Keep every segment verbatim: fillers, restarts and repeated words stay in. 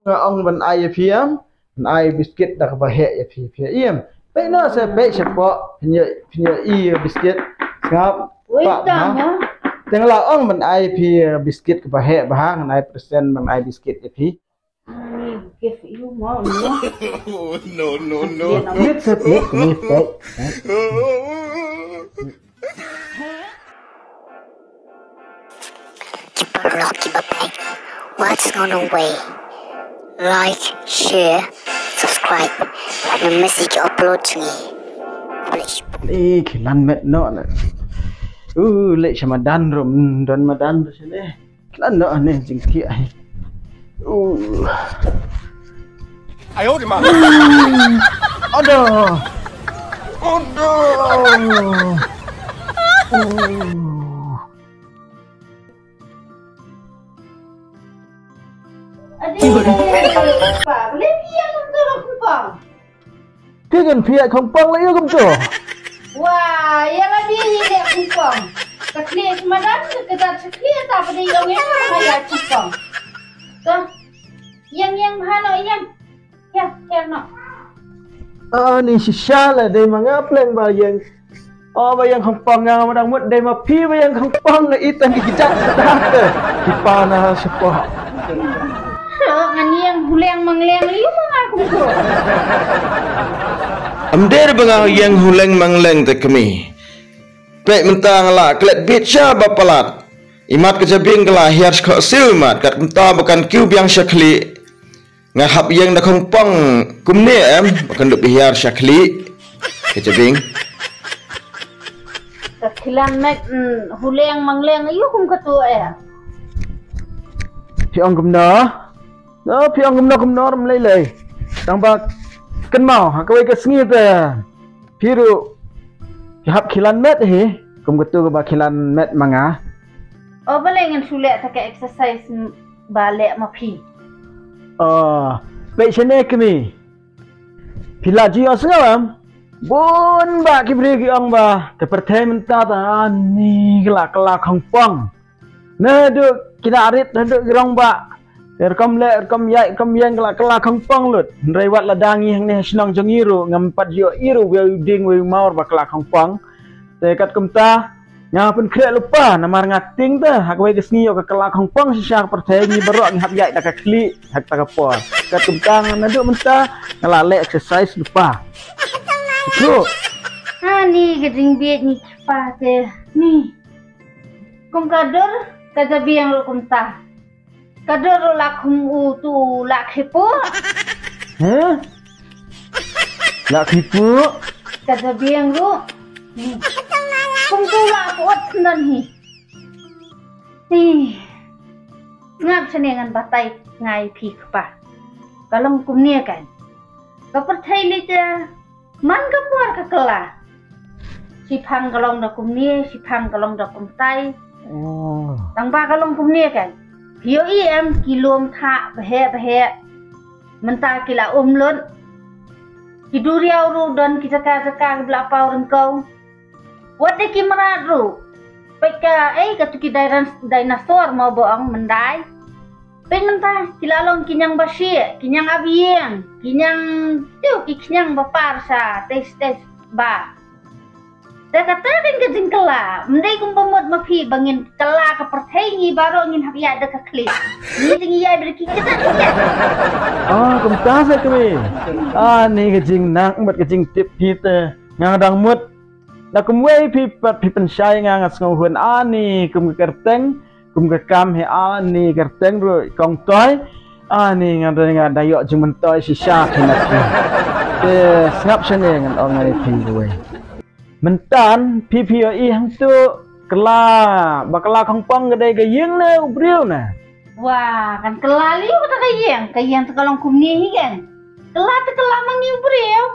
Nga ong ban ai ïa phi em, ban ai biskit da kaba heh ïa phi, phi ïa im. Peit noh seh, peit shapoh, phin ïoh, phin ïoh i biskit. Sngap. Wei, pa, tam ha? Te nga la ong ban ai phi biskit kaba heh bha, ngan ai percent ban ai biskit ïa phi. Ani, give you more, no? Oh, no, no, no. Peit seh, peit, peit, peit. Ki paralok kiba peit, watch on the way. Like, share, subscribe. Khlem miss ïa ki upload jong ngi. Khublei shibun. Eh, ki lan met noh na. Uh, leh sha madan ruh, mm, don madan ruh shane. Ki lan noh ne jingkhiah hi. Uh. Ayo, di ma. Aduh. Aduh. Uh. Adik, pa, boleh piang tu lah kumpang. Phi kan phi ïaid khongpong la ïa kumto. Wah, ïa la dei ïa khongpong. Ka khlieh smadan ka kat sa khlieh ta ba dei ong ïa ka ïaid khongpong. Ka ïeng ïeng bha noh ïeng. Ïeng ïeng noh. Ani shisha la dei ma nga pleng ba ïeng. O ba ïeng khongpong nga ma dang mut dei ma phi ba ïeng khongpong nga i tang ki kjat sdang te. Ki pa na shapoh. Sho ngan ïeng huleng mangleng ïa ma nga kumto. Ym dei ba nga ïeng huleng mangleng te kmie. Peit mynta nga la klet bit sha ba palat. Imat ka jabieng ka la hiar sha khohsiew imat kat kumta ba kan kiew biang sha khlieh. Nga hap ïeng da khongpong kumne em, ba kan dup hiar sha khlieh. Ka jabieng. Ka khlieh met, mm, huleng mangleng ïa kum katu eh. Phi ong kumno? No, phi ong kumno kumno ym lei lei. Tang ba kynmaw ha kawei ka sngi te. Phi ruh phi hap khlieh met hi, kum katu kaba khlieh met ma nga. O balei ngan shu leh ta ka exercise ba leh ma phi. O, peit shane kmie. Phi la ju ïohsngew em? Bun ba ki briew ki ong ba ka pyrthei mynta ta ani ka la kylla khongpong. Naduh ki da rit, naduh ki rong ba. Rukom leh, rukom ïaid, rukom ïeng ka la kylla khongpong lut. Hynrei wat la dang ngi hangne ha shnong jong ngi ruh ngam pat ïohi ruh wei u dieng wei u mawr ba kylla khongpong. Te kat kumta nga pynkhreh lypa namar nga tieng te ha kawei ka sngi ïoh ka kylla khongpong shisha ka pyrthei ngi baroh ngi hap ïaid da ka khlieh ha kata ka por. Kat kumta nga naduh mynta nga la leh exercise lypa. True. Ani ka jingbieit ngi ki pa te ni. Kum ka dur ka jabieng ruh kumta. Ka dur ruh la khum u tu la khipu. Heh? La khipu? Ka jabieng ruh. Kum tu la khut nan hi. Ih. Ngap shane ngan batai ngai phi kpa. Ka long kumne kan. Ka pyrthei lei te. Man ka por ka kylla. Shiphang ka long da kumne, shiphang ka long da kumtai. Oh. Tang ba ka long kumne kan. Phi ïohi em ki lum thah baheh baheh. Mynta ki la um lut. Ki duriaw ruh don ki jaka jaka ki bla paw ryngkaw. Wat de ki mrad ruh. Peit ka ei katu ki dairan- dinosaur mo ba ong myndai. Peit mynta ki la long ki ñiang ba shiah, ki ñiang abieng, ki ñiang tu ki ñiang ba par sha test test ba. Te kata kan ka jingkylla, ym dei kumba mut ma phi ba ngin kylla ka pyrthei ngi baroh ngin hap ïaid da ka khlieh. Ngi te ngi ïaid da ki kjat kjat. Ah, kumta sa kmie. Ah, ni ka jingnang bad ka jingtip phi te. Nga dang mut. Da kumwei phi pat phi pynshai nga nga sngew hun ani kum ka kyrteng, kum ka kam hi ani kyrteng ruh kong toi. Ani nga da nga da ïoh jingmyntoi shisha phi na phi. Te sngap shane ngan ong ani phi ruh. Myntan phi phi ïohi hangtu kylla, ba kylla khongpong ka dei ka ïing ne u briew ne. Wah, kan kylla lei kata ka ïing, ka ïing te ka long kumne hi kan. Kylla te kylla ma ngi u briew.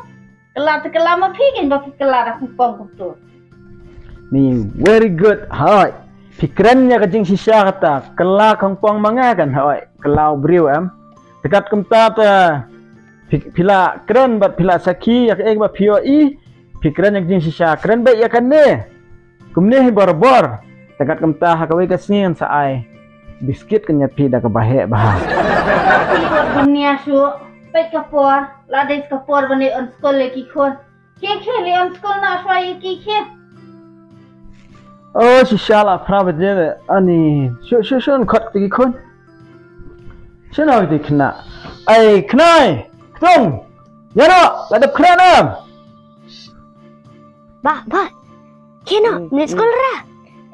Kylla te kylla ma phi kein ba phi kylla da khongpong kumtu. Ni very good. Hoi. Phi kren ïa ka jingshisha kata. Kylla khongpong ma nga kan hoi. Kylla u briew em. Te kat kumta te phi, phi la kren bad phi la sakhi ïa kaei ba phi ïohi. Phi kren ïa ka jingshisha. Kren beit ïa kane. Kumne hi barabor. Te kat kumta ha kawei ka sngi ngan sa ai. Biskit kan ïa phi da kaba heh bha. Ki khun dunia shu peit ka por, la dei ka por ban leit on skul ïa ki khun. Ki khie leit on skul na shwa ïa ki khie. O shisha la phra baje de ani shu shu shu khot ki khun. Shu na ki khynnah. Ai khynnah. Ktung. Ïa no la dep khynnah na. Ba ba. Kino, mlei skul ra?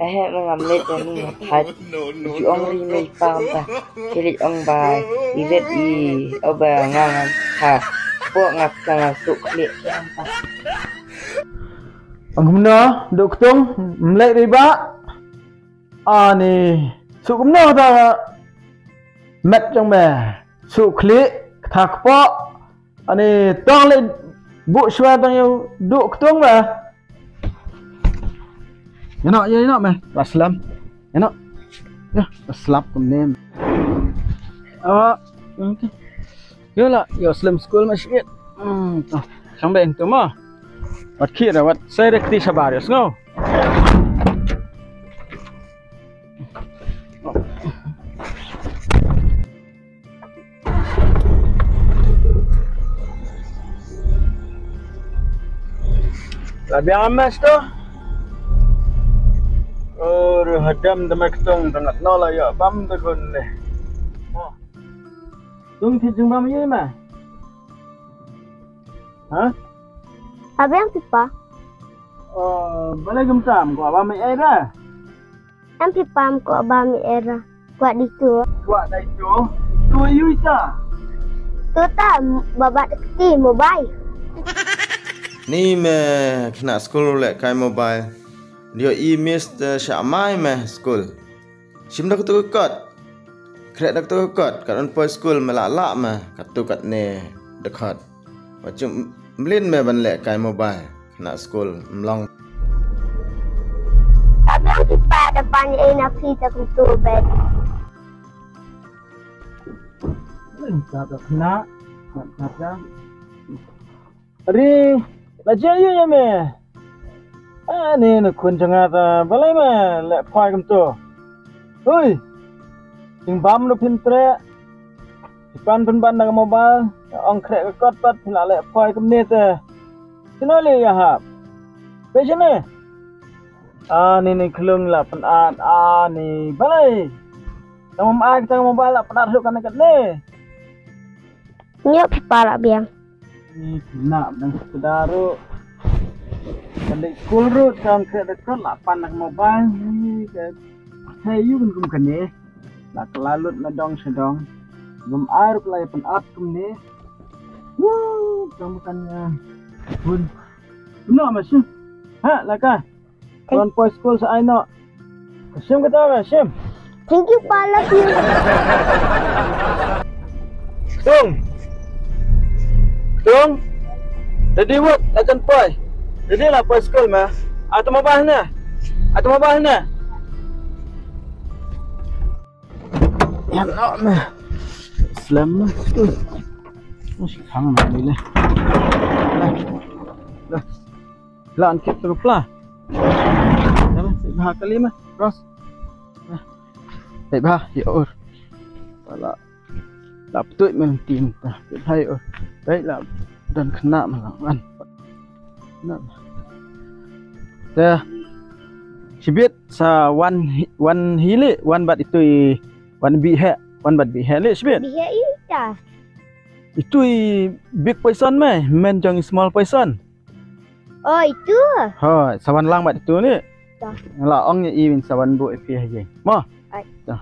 Eh, me ngam leit ïa ni nga thait. Ju ong ri mei pam ta. Ki leit ong ba i vet i o ba nga ngam ha. Pok nga ka nga suk leit pam ta. Ong kumno, duk tung, mlei ri ba. Ani suk kumno ta met jong me. Suk khlieh, kata kpok. Ani tong leit buh shwa tang ïa duk tung ba. Ïa noh, ïa noh me. La slem. Ïa noh. Ïa, la slap kum nem. Ah, okay. Ïa la, ïa slem skul ma shit. Hmm, to. Shang ben tu ma. Wat khie da wat. Sai rek ti shabar ïa sngo. La biang mes to. Oh, ru hadam da mek tong da ngat no la ya bam da gun ne. Oh. Tung thit jing bam ye ma. Ha? Abiang pipa. Oh, balai gum tam ko bam ye ra. Em phi pam ko ba mi era. Kwah di tu. Kwah dai tu. Tu yui ta. Tu ta ba bat kti mobile. Ni me khynnah skul le kai mobile. Dio i miss te sha mai me skul. Shim da tu kot. Krek da tu kot kat on poi skul me la la me kat tu kat ne da kot. Wat ju mlien me ban leh kai mobile na skul mlong. Ka biang ki pa da pan ei na phi ta kum tu bet. Ka da kena, ka da. Ri, la je yu ya me. Ani na khun jong nga ta balei me leh phai kumto. Hui. Jingbam ruh phin treh. Phi pan pynban na ka mobile. Ong khreh ka kot pat phi la leh phai kumne te. Shano leh ïa hap. Pe shane. Ani ni khlung la pynat ani balei. Tang mobile tang mobile la pynat ruh kane kane. Nyo phi pa la biang. Ni na dang sekedar ruh. Kan dei skul ruh kan khreh da kot la pan nak mobile ni ke. Hey yu kan kum kane. La kelalut na dong sha dong. Gum ai ruh la pan ap kum ni. Woo, tang makan ya. Bun. No masih. Ha, la ka. Thank- Wan poi skul sa ai no. Shim kata ba, shim. Thank you pa, love you. Tung. Tung. Ready wot, la jan poi. Ready la poi skul ma. Atu mobile ne. Atu mobile ne. Ya Allah me. Slem me. Shi khang na ni le. Lah. Lah. Lah an kit tu pla. Dah, sih bah kali mah. Terus. Dah. Sih bah, ya ur. Salah. Lah betul men tim ta. Sih bah, ya ur. Baik lah. Dan kena malang kan. Kena. Dah. Shibit sa wan hi- wan hili wan bat itu i wan bi he wan bat bi he li shibit. Bi he ita. Itu i big poison me men jong i small poison. Oh, itu. Ho, sawan lang bat itu ni. Dah. La ong i win sawan bu i pi ha ye. Mo. Ai. Dah.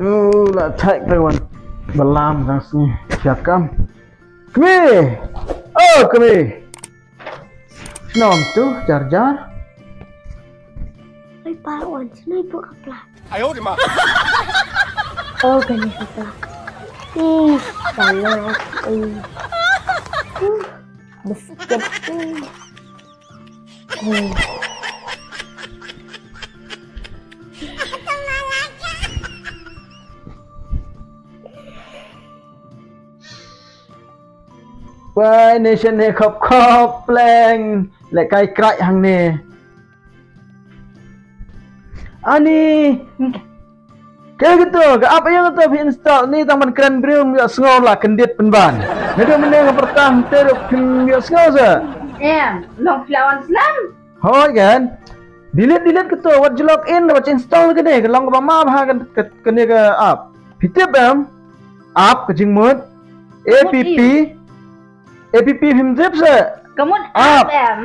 Oh, la thai kai wan. Balam sang sini. Siakam. Kami. Oh, kami. Snom tu jar jar. Oi pa wan sini bu kapla. Ayo di ma. Oh kani kapla. Ih, panas. Ih. Uh, biscuit. Uh. Oh. Wai ne shen ne khop khop pleng le kai krai hang ne. Ani. Kaei kata, ka app ïa kata phi install ni tang ban kren briew ym ïohsngew la kyndit pynban. Naduh mynne nga pyrta te ruh phim ïohsngew sa. Em, long phi la wan slem. Hooid kan. Delete, delete kata, wat ju log in, wat ju install kane, ka long kaba ma bha kan, ka, kane ka app. Phi tip em? App ka jingmut. App. App phim tip sa. Ka mut app. App em.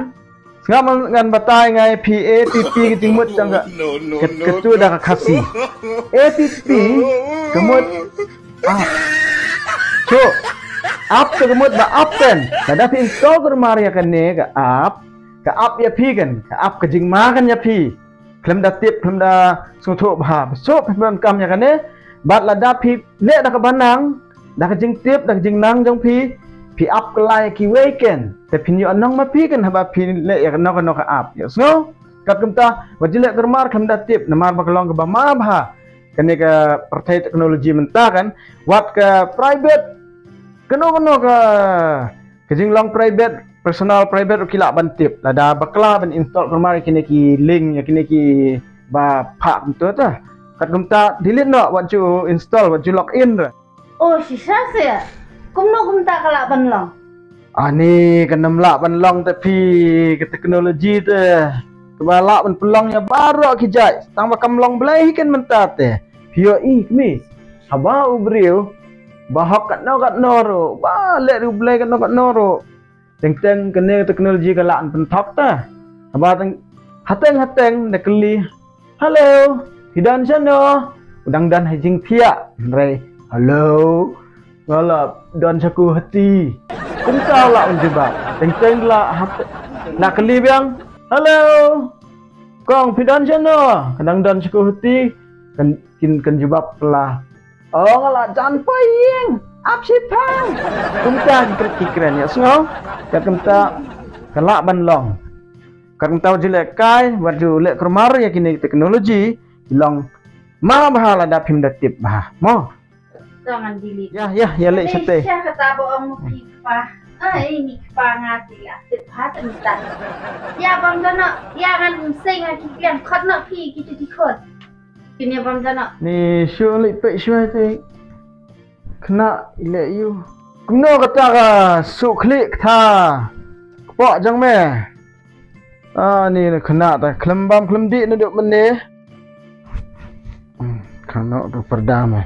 Sngap ngan batai ngai phi app ka jingmut jong ka. Kat-, katu da ka Khasi. App ka mut app. Chu. App ka mut ba app pen. Lada phi install kulmar ïa kane ka app. Ka app ïa phi kan. Ka app ka jingma kan ïa phi. Khlem da tip, khlem da sngewthuh bha. Ba suk phi ban kam ïa kane. Bad lada phi leh da kaba nang, da ka jingtip, da ka jingnang jong phi, phi ap kylla ïa kiwei ken. Te phin ïoh nong ma phi ken haba phi leh ïa kano kano ka app. Ïohsngew? Kat kumta, wat ju leh kulmar khlem da tip, namar ba ka long kaba ma bha. Kane ka pyrthei teknoloji mynta kan, wat ka private, kano kano ka Ka jinglong private, personal private ruh ki lah ban tip. Lada bakla ban install kulmar ïa kine ki link, ïa kine ki ba phah kumta ta. Kat kumta delete noh, wat ju install, wat ju log in ruh. Oh, shisha se. Kumno kumta ka lah ban long? Ani, kan ym lah ban long te phi, ka teknoloji te. Kaba lah ban pynlong ïa baroh ki jait. Tang ba kam long Blei hi kan mynta te. Phi ïohi kmie. Haba u briew ba hok katno katno ruh, ba leh ruh Blei katno katno ruh. Teng teng kane teknoloji ka lah ban pynthok ta. Haba teng, hateng hateng da kylli. Hello, phi don shano? U dang don ha jingthiah. Hynrei, hello. Nga la don sha ku hati. Kumta la un jubab. Teng teng la hap-, la kylli biang. Hello. Kong, phi don shano? Ka dang don sha ku hati. Kan, kin, kan jubab pla. Oh, nga la jan poi ïing. Ap shiphang. Kumta ki kren, ki kren ïa sngew. Kat kumta ka lah ban long. Kat kumta wat ju leh kai, wat ju leh kulmar ïa kine teknoloji, ki long ma bha lada phim da tip bha. Mo. Sa ngan delete. Ïa, ïa, ïa leh shatei. Sha kata ba ong phi kpa. Ah, ini kpa nga ti la tip ha ta mita. Ïa bam dano, ïa ngan sing ha ki piang khot no phi ki ti khot. Kine bam dano. Ni shu leh pek shu te. Kena i leh ïu. Kumno kata ka suk khlieh kata. Kpoh jong me. Ah, ni na kena ta khlem bam khlem dih naduh mynne. Hmm, kano tu pyrda me.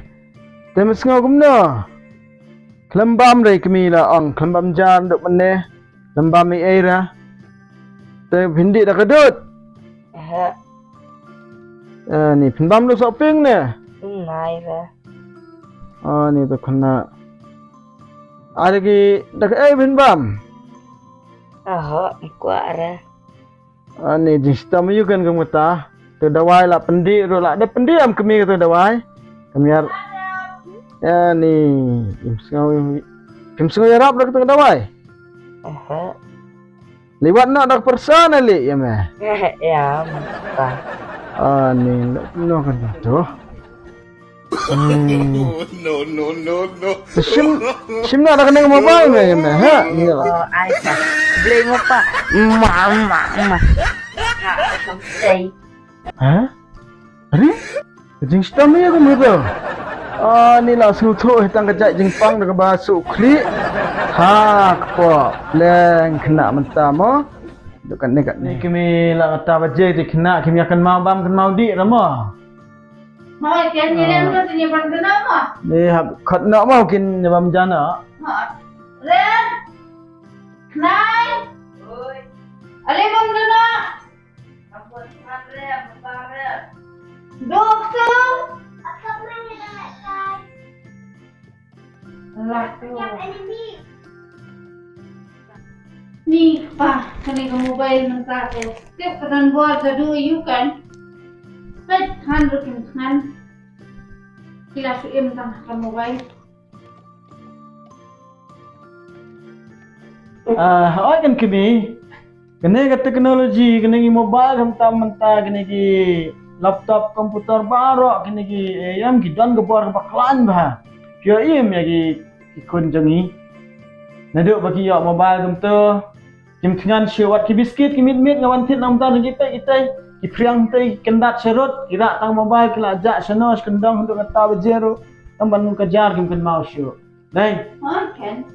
Te me sngew kumno? Khlem bam re kmie la ong, khlem bam ja naduh mynne. Khlem bam ei ei ra. Te phin dih da ka dud. Aha. Eh, ni phin bam da shopping ne. Nai ra. Ah, ni tu kena. Ada ki da ka ei phin bam. Aha, kwah ra. Ani jingshitom ïa u kan ka mata. Te dawai la pyndih ruh la da pyndih am kmie ka te dawai. Kam ïar. Ani im sngew im sngew ïarap da ka te dawai. Aha. Liwat na da pyrsa na li ïa me. Ïa mata. Ani no kan tu. Hmm. No, no, no, no. Shim, shim na da kane ka mobile me, me, ha? Ni la. Oh, ai sa. Blei mo pa. Ma, ma, ma. Ha, kam sei. Ha? Ari? Ka jingshitom ïa ka mobile. Ah, ni la sngewthuh hi tang ka jait jingpang da kaba suk khlieh. Ha, kpoh. Leng kena mynta mo. Duk kane kane. Ni kmie la kata ba je ti kena kim ïa kynmaw bam kynmaw dih ra mo. Hoi, ken ni lem tu ni ban kena mo. Ni hap khot nok mo kin ni bam jana. Ha. Ren. Knai. Oi. Ale bam kena. Ampun, Tuhan, Ren, Tuhan, Ren. Duk tu. Asap ni ni dah kai. Lah tu. Ni pa, kane ka mobile mynta te. Tip ka don bor ka du ïu kan. Peit han ruh kim thngan. Ki la shu im tang ka mobile. Ah, oi kan kmie. Kane ka teknoloji, kane ki mobile khamtam mynta, kane ki laptop, komputer baroh, kane ki, eh, ïam ki don ka bor kaba khlaiñ bha. Phi ïohi ïa ki, ki khun jong ngi. Naduh ba ki ïoh mobile kumto, kim thngan shuh wat ki biskit, ki mit mit nga wan thied na mynta na kitei kitei. Ki phriang te ki kyndat sharud, ki rah tang mobile, ki la jah shano sha kyndong haduh kata baje ruh. Tang ban ka jar kim kynmaw shuh. Dei.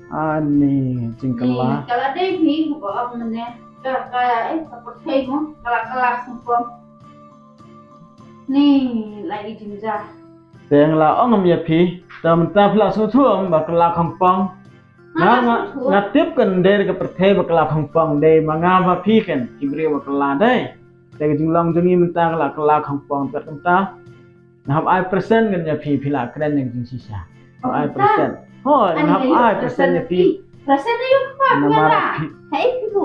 Ani jingkylla. Ka la dei hi ba ap mane. Ka ka eh ka pyrthei mo. Ka la ka la sngewpom. Ni la i jingja. Te nga la ong ïa phi, te mynta phi la sngewthuh ba ka la khongpong. Nga nga tip kan dei ka pyrthei ba ka la khongpong, dei ma nga ma phi kan ki briew ba ka la dei. Te ka jinglong jong ngi mynta ka la ka la khongpong, te mynta nga hap ai percent kan ïa phi, phi la kren ïa ka jingshisha. Hap ai percent. Hooid, nga hap ai percent ïa phi. Percent ïa phi. Namar phi. Hai phi bu.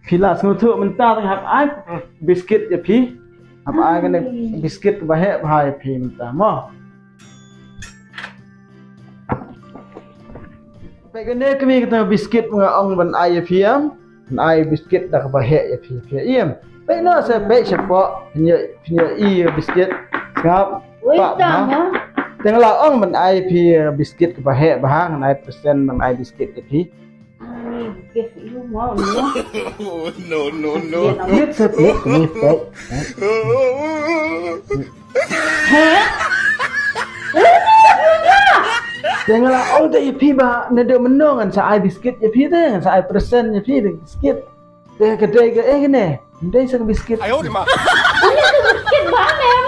Phi la sngewthuh mynta te nga hap ai biskit ïa phi. Hap ai kane biskit kaba heh bha ïa phi mynta mo. Peit kane kmie, kata biskit nga ong ban ai ïa phi em. Ban ai biskit da kaba heh ïa phi, phi im. Peit noh sa, peit shapoh. Phin ïoh, phin ïoh i biskit. Sngap. Pah bha. Te nga la ong ban ai phi biskit kaba heh bha, ngan ai percent ban ai biskit ïa phi. Ani gift ïa u mo. No, no, no. Ïa sa peit, ni peit. Heh? Te nga la ong te ïa phi ba naduh mynno ngan sa ai biskit ïa phi te, ngan sa ai percent ïa phi te biskit. Te ka dei ka eh kane. Dei sa ka biskit. Biskit ba mem.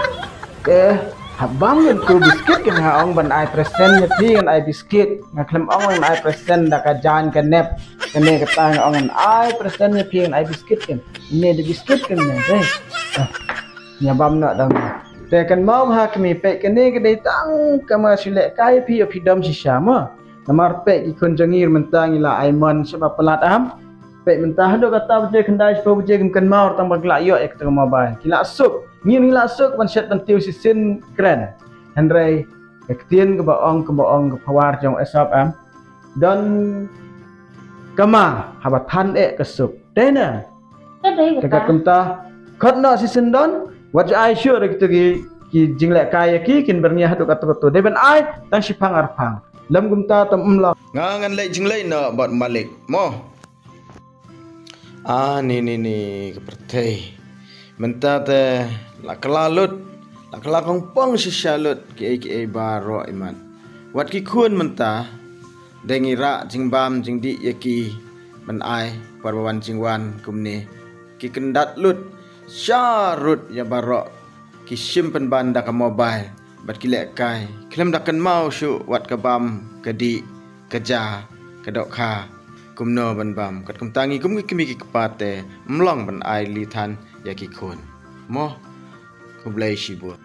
Eh, hap bam ngan tu biskit, kan nga ong ban ai percent ïa phi ngan ai biskit. Nga khlem ong ngan ai percent da ka jaiñ ka nep. Kane kata nga ong ngan ai percent ïa phi ngan ai biskit kan. Ine dei biskit kan ne dei. Ïa bam noh dang. Te kynmaw bha kmie, peit kane ka dei tang kaba shu lehkai ïa phi, ïa phi dom shisha mo. Namar peit ki khun jong ngi mynta ngi la ai mon shaba palat am. Peit mynta haduh kata baje khyndai shiphew baje kim kynmaw tang ba ki la ïoh ïa kata ka mobile. Ki la suk. Ngi ngi la suk ban shet ban tiew shisien kren. Hynrei ka ktien kaba ong, kaba ong ka pawar jong Esop em. Don kama haba than eh ka suk. Dei ne? Ka dei kata. Te kat kumta khot noh shisien don. Wat ai shuh da kito ki, ki jinglehkai ïa ki, kin byrngeh haduh kata kata. Dei ban ai tang shiphang arphang. Lem kumta tam um long. Nga ngan leit jingleit noh bad Malik mo. Ani ni ni ka pyrthei. Mynta te la kylla lut, la kylla khongpong shisha lut kiei kiei baroh imat. Wat ki khun mynta dang ïa rah jingbam jingdih ïa ki ban ai por ba wan jingwan kumne. Ki kyndat lut sharud ïa baroh, ki shim pynban da ka mobile bad ki lehkai. Khlem da kynmaw shuh wat ka bam, ka dih, ka ja, ka dohkha, kumno ban bam. Kat kumta ngi kum ki kmie ki kpa te ym long ban ai lei than ïa ki khun mo. Khublei shibun.